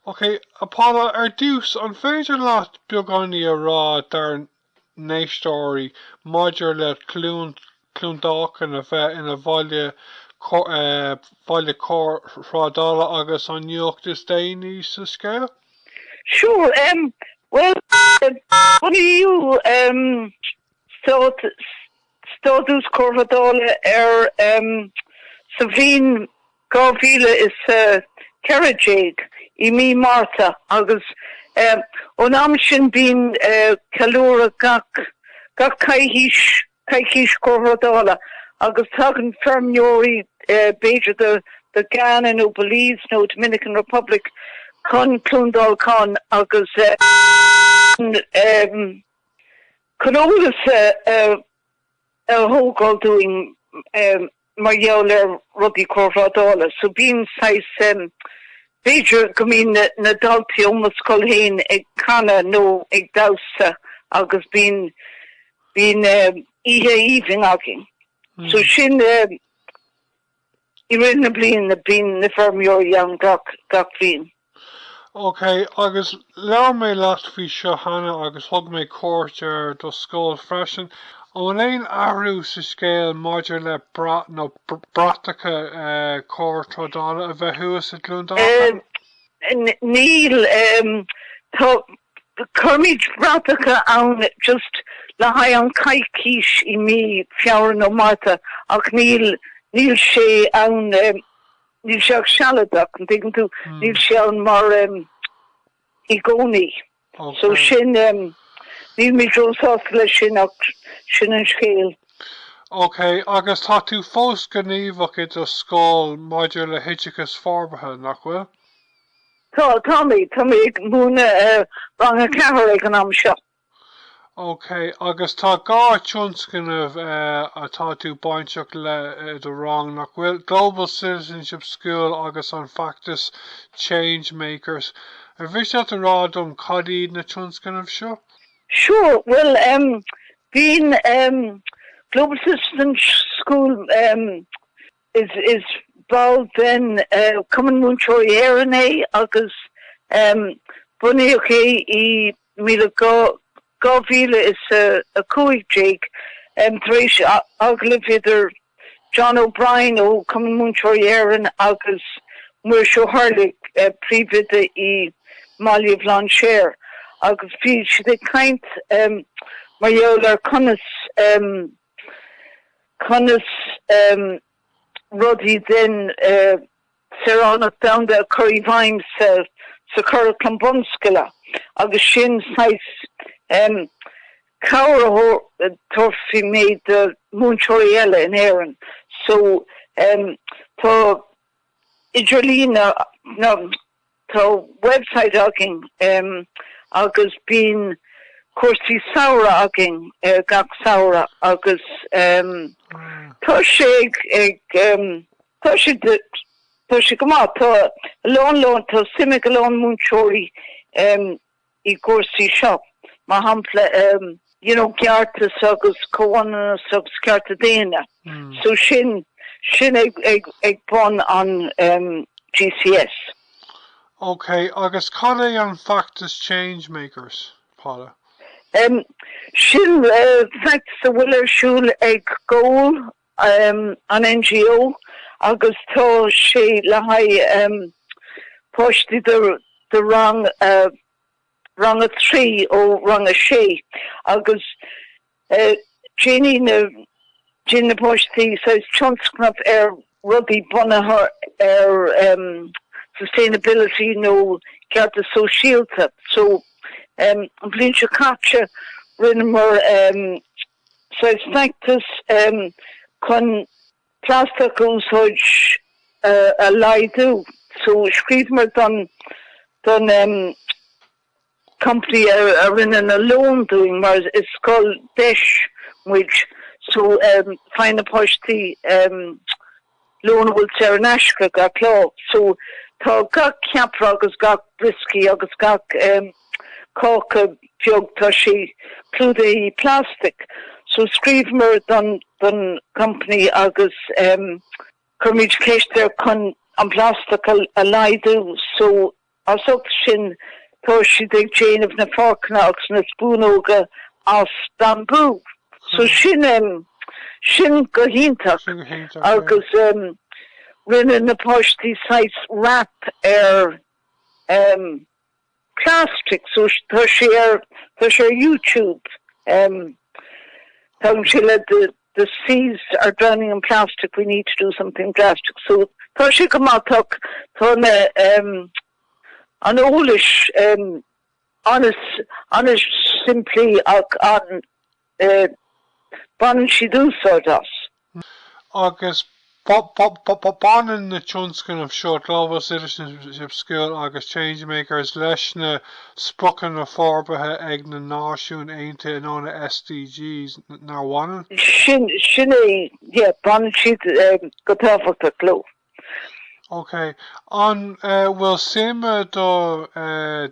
Ok, a Paula, ar dtús, an féidir leat beagáinín a rá dár n-éisteoirí maidir le Cluain Cluain Dolcáin a bheith ina bhaile bhaile Corrthrádála agus an nuacht is déanaí sa scéal? Sure, em, bhuel, bunaíodh, em, stát, stádas Corrthrádála ar, em, sa bhliain 2014 i mí Márta agus ón am sin bíonn ceiliúradh gach gach coicís, coicís Corrthrádála agus tagann feirmeoirí b'fhéidir de de Ghana nó Belize nó Dominican Republic chun Cluain Dolcáin agus chun eolas a a thógáil dúinn mar gheall ar rudaí corrthrádála. So bíonn saghas, b'fhéidir go mbíonn na daltaí ó mo scoil féin ag canadh nó ag damhsa agus bíonn, bíonn oíche aoibhinn againn. So sin I rith na bliana bíonn na feirmeoirí ann gach gach bliain. Ok, agus labhair mé leat faoi seo cheana agus thug mé cuairt ar do scoil freisin. An bhfuil aon athrú sa scéal maidir le brat nó bratacha corrthrádála a bheith thuas i gCluain Dolcáin? Níl. Tá, cuirimid bratacha ann just le haghaidh an coicís i mí Feabhra nó Márta ach níl, níl sé ann, níl sé ach sealadach, an dtuigeann tú? Níl sé ann mar i gcónaí. So sin, nílimid róshásta leis sin ach sin an scéal. Ok, agus tá tú fós gníomhach i do scoil maidir le hoideachas forbartha, nach bhfuil? Tá, tá mé, tá mé ag múineadh rang a ceathair ag an am seo. Ok, agus tá dhá tionscnamh atá tú bainteach le i do rang, nach bhfuil? Global Citizenship School agus an feachtas Changemakers. Ar mhiste leat a rá dom cad iad na tionscnaimh seo? Sure, bhuel em bíonn em Global Citizenship School em Is is ball den Cumann Múinteoirí Éireann é agus bunaíodh é i 2015 tar éis agallamh idir John O'Brien ó Cumann Múinteoirí Éireann agus Muiris Ó hEirligh, príomhoide i mBaile Bhlainséir agus bhí siad ag caint mar gheall ar conas conas rudaí den saoránacht domhanda a chur i bhfeidhm sa churaclam bunscoile agus sin saghas cabhair a thabharfaidh mé do mhúinteoirí eile in Éirinn. So tá idirlíon na Tá website againn agus bíonn cúrsaí samhraidh againn gach samhradh agus tá sé ag, tá sé, tá sé go maith. Tá a lán, lán, tá suim ag a lán múinteoirí i gcúrsaí seo, mar shampla you know ceartas agus comhionannas agus cearta daonna. So sin, sin ag, ag, ag bun an GCS. Ok, agus cad é an feachtas Changemakers, Paula? Sin feachtas a bhfuil ar siúl ag Goal, an NGO, agus tá sé le haghaidh páistí de rang rang a 3 ó rang a 6 agus déanfaidh na déanfaidh na páistí saghas tionscnamh ar rudaí bunaithe ar sustainability nó cearta sóisialta. So an bhliain seo caite rinneamar saghas feachtas chun plaisteach a úsáid a laghdú. So scríobhamar don don company a rinne na lón dúinn mar is scoil deis muid so faigheann na páistí lón a bhfuil saor in aisce gach lá. So tá gach ceapaire agus gach brioscaí agus gach cáca beag tá sé clúdaithe i plastic. So scríobhamar don don company agus chuir muid ceist air chun an plastic a laghdú so. As ucht sin tá siad ag déanamh na forcanna agus na spúnóga as bambú. So sin em sin go hiontach Sin go hiontach, yeah. agus em rinne na páistí saghas rap ar em plastic so tá sé ar tá sé ar YouTube em tagann sé le the the seas are drowning in plastic we need to do something drastic so tá sé go maith tá tá na em an eolais em an-simplí ach an eh baineann siad úsáid as. Agus baineann na tionscnaimh seo, Global Citizenship School agus Changemakers, leis na Spriocanna Forbartha ag na Náisiúin Aontaithe, nó na SDGs, nach mbaineann? Sin, sin é, yeah, baineann siad go tábhachtach leo. Ok. An bhfuil suim ag do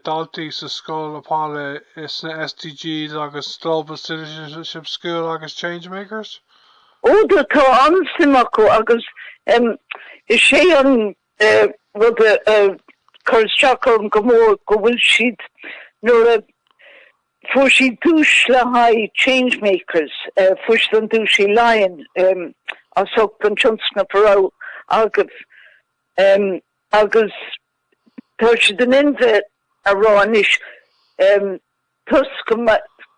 dhaltaí sa scoil, a Paula, sna SDGs agus Global Citizenship School agus Changemakers? Ó tá, tá an-suim acu agus is é an rud a chuir isteach orm go mór go bhfuil siad, nuair a Fuair siad duais le haghaidh Changemakers, fuair siad an duais i Laighin as ucht an tionscnamh a raibh agaibh agus tá siad in inmhe a rá anois toisc go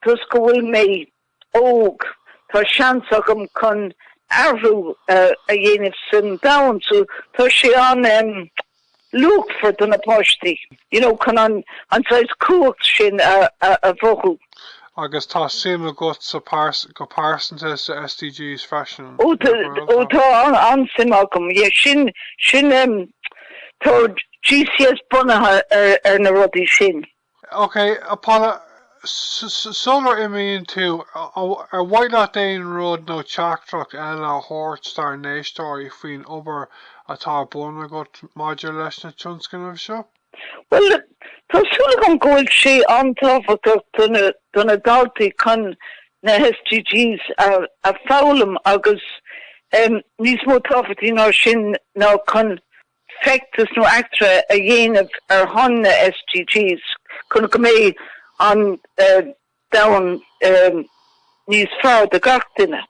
toisc go bhfuil mé óg, tá seans agam chun athrú a dhéanamh san domhan so tá sé an luachmhar do na páistí you know chun an an saghas cumhacht sin a a mhothú. Agus tá suim agat sa go pearsanta sa SDGs freisin, Ó tá ó tá an-suim agam, yeah sin sin tá GCS bunaithe ar ar na rudaí sin. Ok, a Paula, sular imíonn tú, ar mhaith leat aon rud nó teachtaireacht eile a thabhairt dár n-éisteoirí faoin obair atá ar bun agat maidir leis na tionscnaimh seo? Bhuel, tá súil agam go bhfuil sé an-tábhachtach do na, do na daltaí chun na SDGs a, a foghlaim agus níos mó tábhachtaí ná sin ná chun feachtas nó eachtra a dhéanamh ar shon na SDGs chun go mbeidh an domhan níos fearr do gach duine.